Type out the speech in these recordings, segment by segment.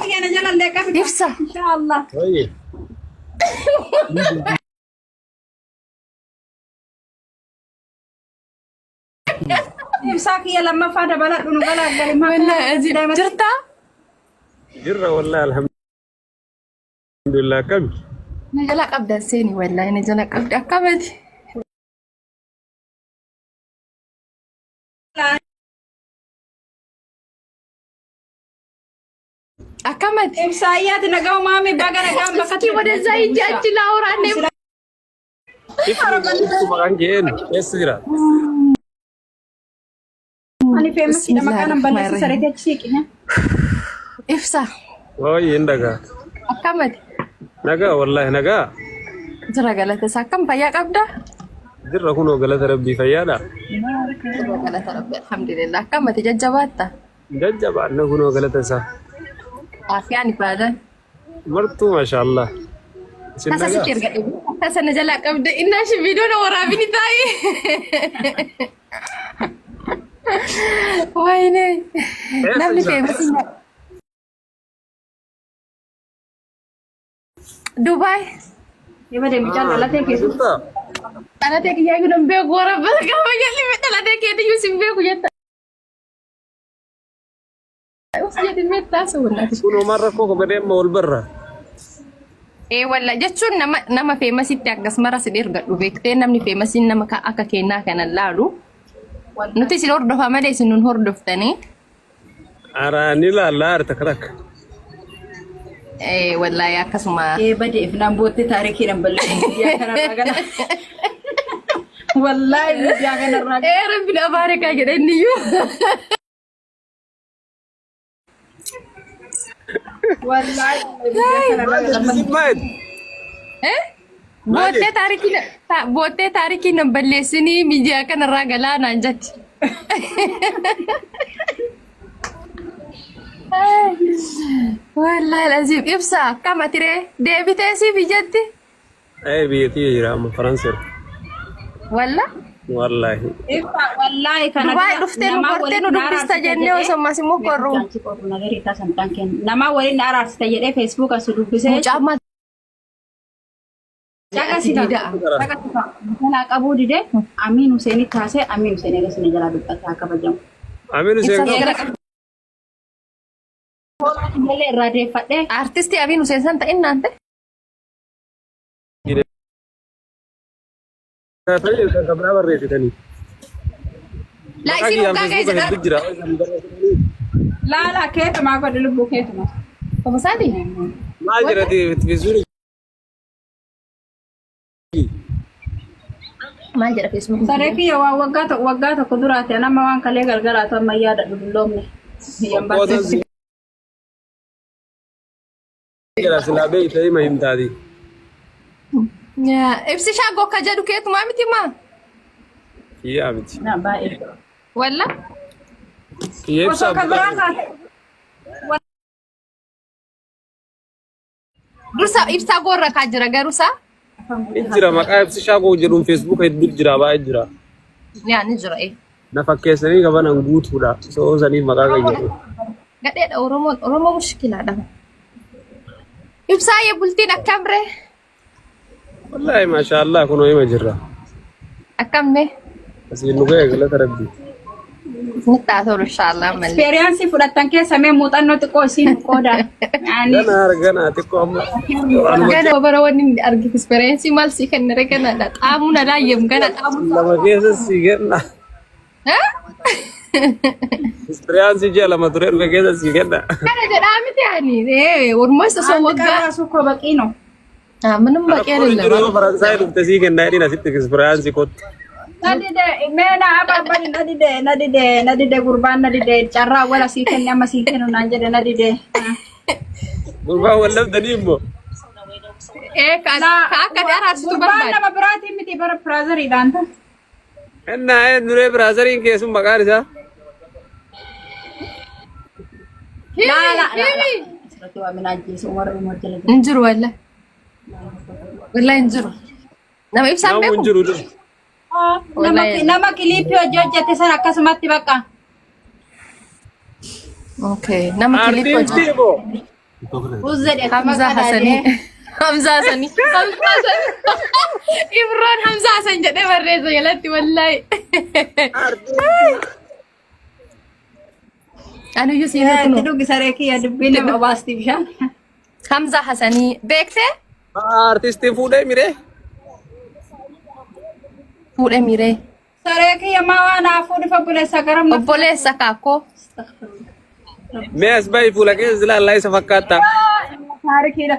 Keenya jalallee qabi. Ibsa. Inshaallah. Wayye. Ibsaa kiyya lammaffaa dabaladhu nu galaagali. Wallahi aziim. Jirtaa? Jirra wallahi alhamdulillah akkami? Na jala qabda seeni wallahi na jala qabda akkamati. Akkamati. Ibsaayyaati nagaa umaami baga nagaan bakka እስኪ ወደዛ ሂጂ አንቺ ላውራ እኔ Ibsu maqaan kee eenyu? Eessa jira? Ani feemasiidha maqaan an balleessu sareetii achi siiqi. Ibsa Wayye hin dhagaa. akkamati. Nagaa wallahi nagaa. Jira galata isaa akkam fayyaa qabda? Jirra kunoo galata rabbii fayyaadha. Jira galata rabbi alhamdulillah akkamati jajjabaatta? Jajjabaanna kunoo galata isaa. Afiyaan ibaadan. Martuu maashaallah. Isin Tasa nagaa? sitti erga dhibu. Tasa na jalaa qabde innaa shi viidiyoo na waraabini taa'e. Wayne Eessa namni jira? feemasiin Dubaay Yoo mucaan dhalatee keessatti. Jirtaa? dhalatee kiyyaayyuu nan beeku waraabata gaafa jalli dhalatee keetiyyuu sin beeku jetta. Us jedhi meettaa sawwannaati. Kun homaan rakkoo kophatee amma wal barra. Ee walla jechuun nama nama feemasitti akkas mara sin ergadhu beektee namni feemasiin nama akka kennaa kana laalu. Nuti isin hordofa malee isin nun hordoftanii. Araa ni laallaa harta takka. Ee wallaahi akkasuma. Ee badeef naan boottee taarikiidhaan balleessu biyya kanarraa gala. Wallaahi biyya kanarraa gala. Ee rabbi abaarikaa jedhe inni iyyuu. Wallaahi biyya kanarraa gala. Maal? Eh? Boottee taarikii boottee taarikii nan balleessinii miidiyaa kanarraa galaa naan jetti. Wallaahi laziim ibsa akkam ati ree deebitee si biyyatti. Ee biyya tiyya jira amma Faranseera. Walla Wallaahi. Ibsa wallaahi kana Dubaay dhuftee nu qortee nu dubbista jennee osoo ammas immoo qorru. Nama waliin araarsita jedhee Facebook as dubbisee Mucaa maal Caqasi diidaa. Jalaa qabuu dide Amiin Huseenitti haasee Amiin Huseen eega sinii jalaa dubbataa kabajamu. Amiin Huseen Ibsa qaba. jala qabdi. Illee irraa deeffadhee Artistii Abiin Huseen san ta'in naan ta'e. Kan biraa barreessitanii. Laa Maqaa isin kiyyaan hoggaa ga'e Feesbuuka jedhaa. hedduu jira. Laala keetumaa godhi lubbuu keetumaa. Obosaati? Maal jedha Feesbuukni? Maal jedha Feesbuukni? Saree kiyya waan waggaa tokko waggaa tokko duraati nama waan kalee galgalaatu amma yaada dulloomne. Biyyan Qoqqootan baasee. si jedha silaa beekta hima himtaati. Ibsi shaagoo akka jedhu keetumaa miti maa? Kiyyaa miti. Na baay'ee. Walla? Kiyya Osoo ibsaa kan biraa taate Dursa ibsaa goorra kaa jira garuu isaa? Jira maqaa ibsi shaagoo jedhuun Feesbuuka hedduu jira baay'ee jira. Yaa ni jira ee. Na fakkeessanii qabanan guutuudha. Soo saniif maqaa qayyadu. Gadheedha Oromoon Oromoo mushkilaadha. Ibsaayee bultiin akkam ree? Wallaahi maashaallah kunoo hima jirra. Akkam mee? Asiin nu ga'e galata rabbii. Isinitti haa tolu inshaallah ammallee. Experience fudhattan keessa mee muuxannoo xiqqoo isiin qooda. Ani Gana argana xiqqoo amma. Waanuma Gana bara wanni inni arge experience maal sii kenna ree ganaadha. Xaamuu na laayyem gana xaamuu. lama keessa sii kenna. Experience ji'a 2 ture dhufe keessa sii kenna. Kana jedhaa miti ani. Ormoos osoo አንድ ቀን waggaa ራሱ እኮ በቂ ነው። ምንም በቂ Rakkoon hin አይደለም። jiru yoo Faransaay dhufte sii kenna jedhiin asitti experience kottu. Nadide meena abaabani nadide nadide nadide gurbaan nadide carraa wala sii kenne amma sii kennu naan jedhe nadide. Gurbaan wal dhabdanii immoo. Ee ka ka akka ati araarsitu Gurbaan barbaade. nama biraatiin miti bara piraazariidhaan ta. Innaa ee nuree biraazariin keessum maqaan isaa. Himi Laa laa laa. himi. Asirratti waa minaa ajjeese Umar Umar jala jira. Hin jiru wallah. Wallah hin jiru. Nama ibsaan Namuu hin beeku? jiru dur. Nama Wallahi. nama kiliippii hojii hojjete sana akkasumatti bakka. Okay. Nama kiliippii Artiistii hojjetu. moo? Uz jedhe Hamzaa Hasanii. Hamzaa Hasanii. Hamzaa Hasanii. Ibroon Hamzaa Hasan jedhee barreessa jalatti wallaahi. Anuyyuu siin Itti kunu. dhugi saree kiyya dubbii nama obaasti bishaan. Hamzaa Hasanii beektee? Artistiin fuudhee miree? Fuudhee miiree. Saree kiyya maa waan haafuu dhufa obboleessa garam na. Obboleessa kaakoo. Mee as bahi fuula keessa ilaallaa isa fakkaata. Taarikiidha.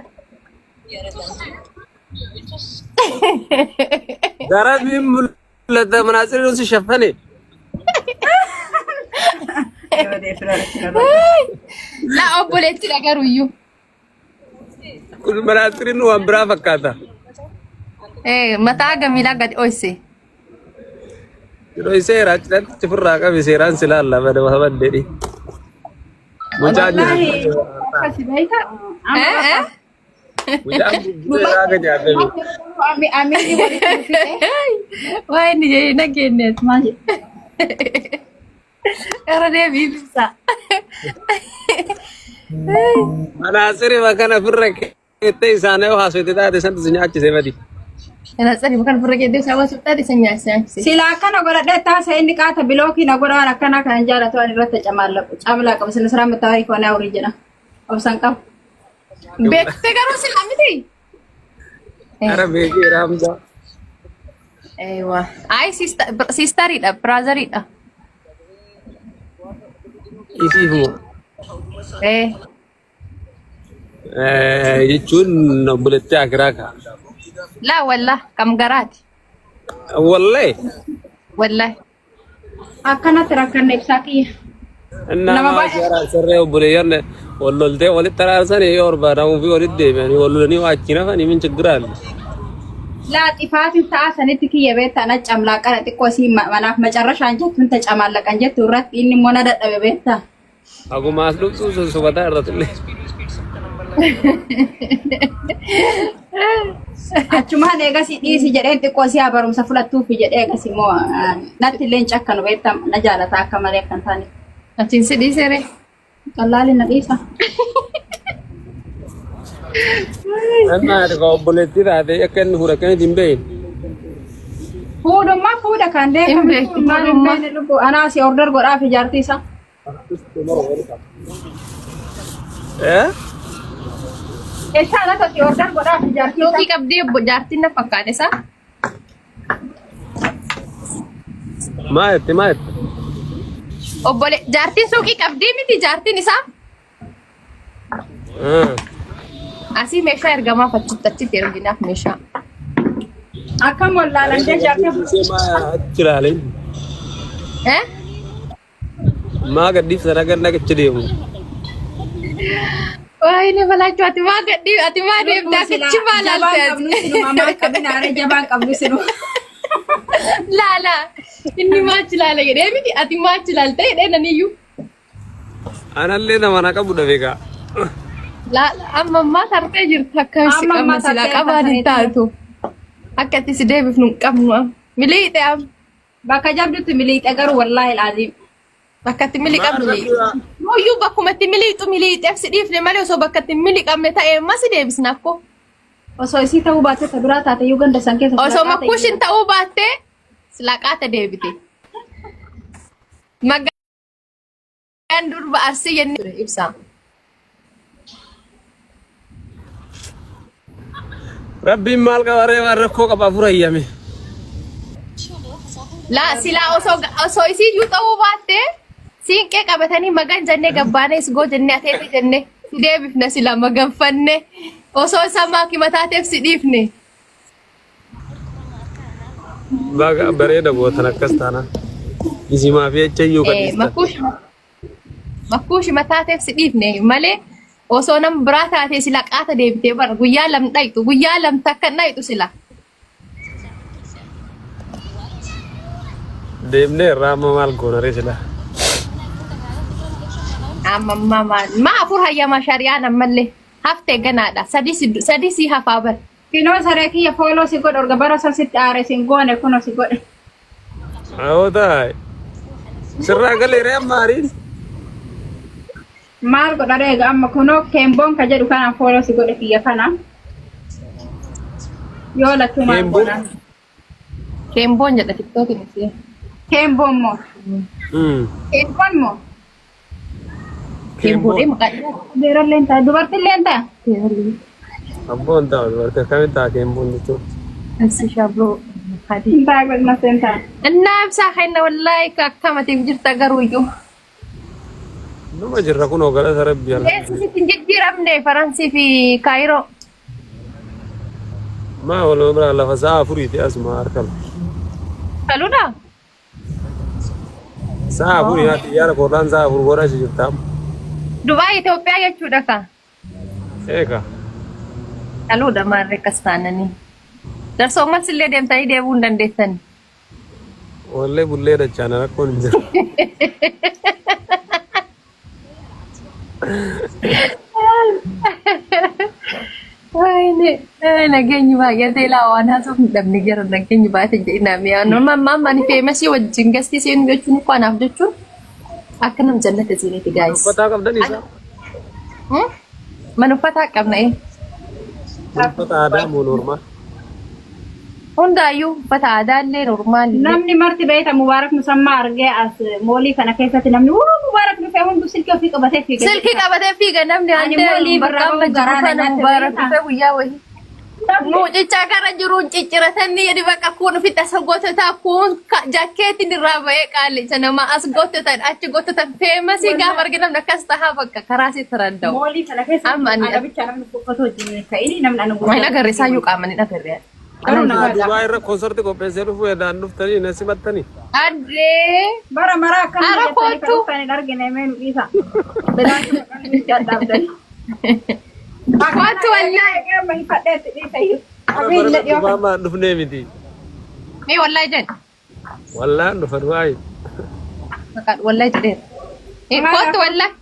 Darabiin mul'ata manaasiriin si shaffane. Laa obboleettidha garuuyyuu. Kun manaasiriin waan biraa fakkaata. Mataa gamiilaa gadi dhoyse. Yeroo seera achirratti ofirraa qabi seeraan si laalla bada baddee. Mucaan Wallaahi akkasi beekta. Eh, eh. Mucaan guddina akka nyaatame. Amiirri walitti dhufee. Waa inni jedhee nageenyeet maal jedhe. Irra deebii ibsa. Manaasiri bakka ofirra keettee isaanii yoo haasofte taate santu si nyaachise badi. Manaasiri bakka ofirra keettee isaan haasofte taate san nyaachise. Sila akkana godhadhee taasisa inni qaata bilookii na godha waan akkanaa kana hin jaalatu waan irratti camaallaqu camlaa qaba sila siraa mattaarii koonaa horii jedha obsan qabu. Beektee garuu sila miti. Ara beekee Raamzaa. Eewa. Ay siistariidha biraazariidha. Isiif moo? Ee. Jechuun obboleettii akiraa kaa. Laa wallah kam garaati. Wallahi. Wallahi. Akkanatti rakkanne ibsaa kiyya. Nama sarree obboleeyyan wal loltee walitti araarsanii yoo barbaadamu fi walitti deebi'anii wal lolanii waa achi nafanii min chiggira alle. Laa xifaatiin sa'a sanitti kiyya beektaa na camlaaqana xiqqoo sii manaaf macarrashaan jettu hin tacamaallaqan jettu irratti inni immoo na dadhabe beektaa. Akkuma as dhuftu sosobataa irratti illee. Achumaan eegas dhiisi jedheen xiqqoo si haa barumsa fudhattuufi jedhee eegas immoo natti illee hin cakkanu beektaa na jaalata akka malee akka hin taane. Achiin si dhiisere. Qallaali na dhiisa. Amma ati ka obboleettii taate akka inni fuudha akka inni hin beekne. Fuudhummaa fuudha kan Hin deekamu beektu maal hin fuudhummaa. beekne lubbuu anaa si order godhaaf ijaartii isaa. Eh? Eessaa anatu si order godhaaf ijaartii isaa. Suuqii qabdii obbo jaartiin na fakkaate isaa. Maa jette maa jette? Obbole jaartiin suuqii qabdii miti jaartiin isaa. Asii meeshaa ergamaaf achitti achitti erginaaf meeshaa. Akkam wallaalan jee jaartii. Maa achi ilaalin. Eh? Maa gadhiiftan akka inni achi deemu. Waayee balaachuu ati maa gadhii ati maa deemte achi maa Jabaan laalte qabnu ati. sinuma maal qabina aree jabaan qabnu sinuma. Laala inni maa achi laala jedhee miti ati maa achi laalte jedhee naniyyuu. Anallee nama na qabu dhabe gaa. Laala amma ammaa tartee jirta akka si Amma ammaa qabna silaa tartee qabaan hin tartee. taatu. Akka itti si deebifnu hin qabnu amma. Miliixee amma. Bakka jabdutti miliixe garuu wallaahi laaziim. Bakka itti miliqamnu miliixu. Nuyyuu bakkuma itti miliixu miliixeef si dhiifne malee osoo bakka itti miliqamne ta'e amma si deebisna akkoo. Osoo isii ta'uu baatte ta biraa taate iyyuu ganda san keessa Osoo silaa qaata makkuushin ta'uu baattee silaa qaata deebite. Magaan durba arsii jennee ture ibsaa. Rabbiin maal qaba ree waan rakkoo qaba afur hayyame. Laa silaa osoo osoo isii iyyuu ta'uu baattee siinqee qabatanii magan jennee gabbaanee isgoo jennee ateete jennee si deebifna silaa maganfanne osoo isa maakima taateef si dhiifne. Baga bareeda gootan akkas taanaan. Isimaa fi jecha iyyuu Eh, kadhiistan. Makkuushi mataateef si dhiifne malee osoo nama biraa taatee sila qaata deebitee bara guyyaa lam dhayxu guyyaa lam takka dhayxu sila. Deemnee irraa amma maal goona ree silaa. Amma ammaa maal maa afur hayyamaa shari'aan ammallee haftee ganaadha sadii si sadii si hafaa bara. Kinoo saree kiyya fooloo si godhe orga bara san sitti aare sin goone kunoo si godhe. Awoo taa'e. Sirraa galee ree amma ariin. Maal godha reega amma kunoo keemboon ka jedhu kanaan fooloo si godhe kiyya kana. Yoo lachuu maal Keemboon? godha? Keemboon jedha tiktookin isii. Keemboon moo? Keemboon moo? Keemboodhee maqaa dhiiraa. Beerallee hin ta'a. Dubartillee hin ta'a. Abboon ta'a dubartii akkamitti ta'a keemboon jechuun. Ibsishaa bro. Hadi. Hin ta'a godhnas hin ta'a. Innaa ibsaa kenna wallaahi akkamatiif jirta garuu iyyuu. Numa jirra kunoo galata rabbi Eessi sitti hin jijjiiramne Faransii fi Kaayiroo. Maa waluma biraa lafa sa'a afuriiti asuma harkala. Kaluudha? Sa'a afurii haa xiyyaara koorraan sa'a afur booda achi jirta amma. Dubaay Itoophiyaa jechuudha ka. Eega. Kaluudha maarree akkas taananii. Darsoo ammas illee deemtanii deebi'uu hin dandeessan. Wallee bullee dachaana rakkoon hin jiru. Wayne nageenyi baay'atee laa waan haasoof hin dhabne jira nageenyi baay'ate jedhina mi'a normal maam ani feemasii wajjin gastii seenu jechuun koo anaaf jechuun akka nam jannata seeneeti guys. Uffataa qabdan isaa? Mana uffataa qabna ee. Uffata aadaa moo normaal? Hundaayyuu uffata aadaallee normaalillee. Namni marti beekta Mubaarak Musammaa argee as moolii kana keessatti namni wuu Mubaarak dhufee hunduu silkii ofii qabatee fiiga. Silkii qabatee fiiga namni Ani handee moolii bakka birraa amma bahu jiru garaa na kana nyaate Mubaarak beektaa? dhufee guyyaa wayii. Mucicha gara jiruun cicciratanii jedhi bakka kun ofitti as goototaa kun jakkeetiin irraa ba'ee qaalicha nama as goototan achi goototan feemasii gaafa arge namni akkas tahaa bakka karaa si taradda'u. Moolii kana keessatti Amma ani arabicha namni uffata wajjin ka'ini namni ani hin agarre isaayyuu qaaman hin agarre. Garuu nama Dubaay irra konsarti qopheessee dhufuu edaan dhuftanii na simattanii. Addee bara maraa akkana Ara jettanii kan kottu. dhuftan hin argine mee nu dhiisa. Bilaan dhaabdani. Kottu wallaahi. Amma hin fadheetti dhiisa iyyuu. Bara Abiin bara dhiyoo Dubaay maa dhufnee miti. Mee wallaahi jedhi. Wallaan dhufa Dubaay. Maqaan wallaahi jedheera. Kottu wallaahi.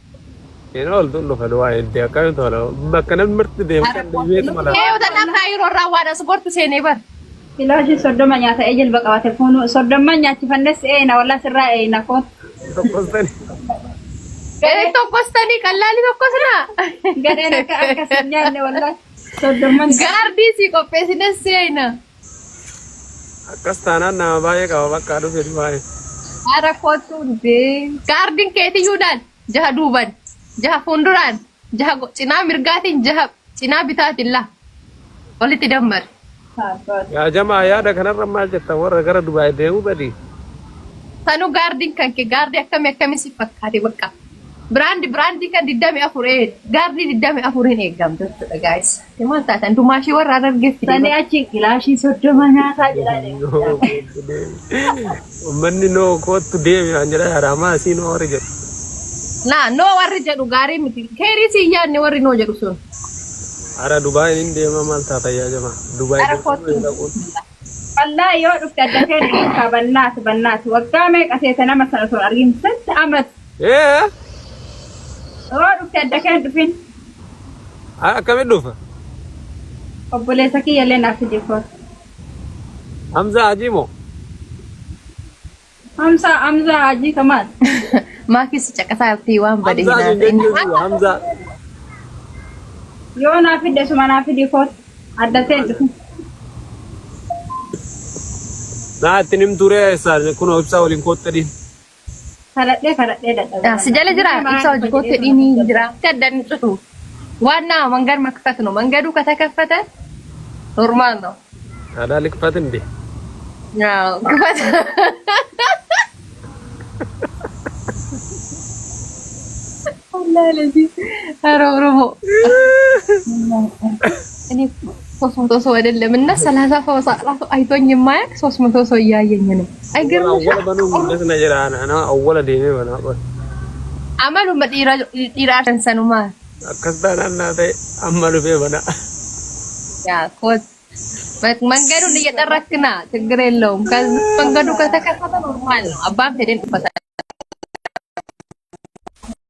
Hin ooltu dhufa Dubaay itti akkamitti oola. Bakka namni marti deemu kan deemeetu mala. Ee utanaa kaayiroo irraa waan as gortu seenee bar. Kilaashii 30 nyaata ee jilba qabate fuunu soddomman nyaachifannes eena walaa sirraa eena koot. Tokkostani. Ee tokkostanii qallaali tokkosnaa. Gadheen akka akkas hin nyaanne walaa soddomman. Gaardii si qopheessines seena. Akkas taanaan nama baay'ee qaba bakka dhufe Dubaay. Haara kottu dee. Gaardiin keetiyyuu daal jaha duuban jaha fuulduraan jaha cinaa mirgaatiin jaha cinaa bitaatiin laa walitti dammari. Yaa jamaa yaada kanarra maal jettan warra gara Dubaay deemuu badii. Sanuu gaardiin kan kee gaardii akkamii akkamii si fakkaate bakka. Biraandi biraandii kan 24 ee gaardii 24 eegamtu jechuudha gaayis. Maal taatan dumaashii warra Harargeef fide Sanii achi kilaashii 30 nyaataa jedhaa Noo koottu deemi. Uummanni noo koottu deemi waan jedhaa haraamaa asii noo warri jedhu. Naa noo warri jedhu gaarii miti. Keerii si hin yaadne warri noo jedhu sun. Ara Dubaayin hin deema maal taata yaa jamaa. Dubaay Ara dirqama koottu. hin dhaquun. Wallaahi yoo dhufte adda kee dhuftaa bannaati bannaati waggaa meeqa seete nama sana osoo hin argin sitti amat Ee yoo dhufte adda kee hin dhufin akkamitti dhufa? Obboleessa kiyya illee naaf fidi kooti. Hamzaa Hajii moo? Hamza Hamza Hajii Kamaal. Maakis caqasaa jirti waan bade hin Hamzaa siin haasa'in. jechuun Hamzaa. Yoo naaf fidde suma naaf fidi kooti. Adda ta'e dhufin. Naa ittiin himtuu ree eessaa kunoo ibsaa waliin koottadhiin. Kadhadhee kadhadhee dadhabe. Si jala jira ibsa hojii kootti dhiinii jira. Adda hin citu. ዋና መንገድ መክፈት ነው። መንገዱ ከተከፈተ ኖርማል ነው። ታዲያ ልክፈት እንዴ? አዎ ክፈት። ኧረ ኦሮሞ እኔ 300 ሰው አይደለም እና 30 ሰው ራሱ አይቶኝ የማያውቅ 300 ሰው እያየኝ ነው። አይገርምሽ? Awwala banuu guddasna jira ana awwala deemee banaa qofa. Amaluma dhiiraa sanumaa Akkas taanaan naa ta'e amma dhufee banaa. ያ ኮት መንገዱን እየጠረክ ና፣ ችግር የለውም። መንገዱ ከተከፈተ ኖርማል ነው። አባም ሄደን ይፈታል።